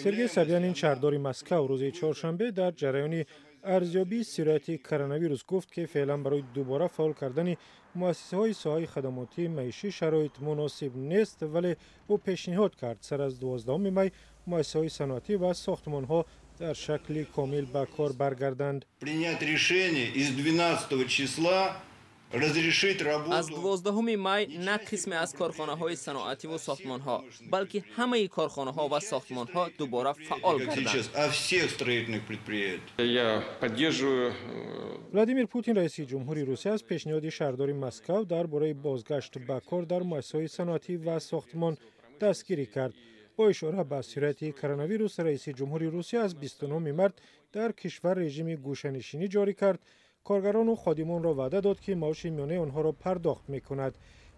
Сергей Собянин, шаҳрдори Москав, рӯзи чоршанбе дар ҷараёни арзёбии сирояти коронавирус гуфт, ки феълан барои дубора фаъол кардани муассисаҳои соҳаи хадамотии маишӣ шароит муносиб нест, вале ӯ пешниҳод кард, сар аз 12 май муассисаҳои саноатӣ ва сохтмонҳо дар шакли комил ба кор баргарданд. Принять решение из 12 числа разрешить работу. Аз 12 май на қисме аз корхонаҳои саноативу сохтмонҳо, балки ҳамаи корхонаҳо ва сохтмонҳо дубора фаъол гарданд. А всех строительных предприятий. Я поддерживаю. Владимир Путин, раиси ҷумҳури Русия, аз пешниҳоди шаҳрдори Москав дар бораи бозгашт ба кор дар муассисаҳои саноатӣ ва сохтмон дастгирӣ кард. Бо ишора ба сирояти коронавирус, раиси ҷумҳури Русия аз 29 март дар кишвар режими гӯшанишинӣ ҷорӣ кард. Коргарону ходимонро ваъда дод, ки маоши миёнаи онҳоро пардохт мекунад.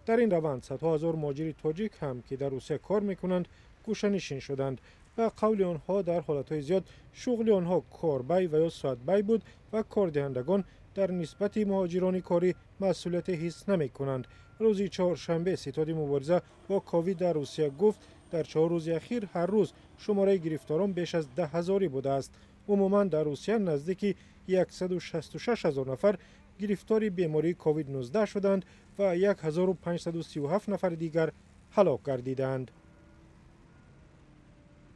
Дар ин раванд садҳо ҳазор муҳоҷири тоҷик ҳам, ки дар Русия кор мекунанд, гӯшанишин шуданд. Ба қавли онҳо, дар ҳолатҳои зиёд шуғли онҳо корбай ва ё соатбай буд ва кордиҳандагон дар нисбати муҳоҷирони корӣ масъулияте ҳис намекунанд. Рӯзи чоршанбе ситоди мубориза бо ковид дар Русия гуфт, дар 4 рӯзи ахир ҳар рӯз шумораи гирифторон беш аз 10 ҳазорӣ будааст. Умуман дар Русия наздики 166 ҳазор нафар гирифтори бемории ковид-19 шуданд ва 1537 нафари дигар ҳалок гардидаанд.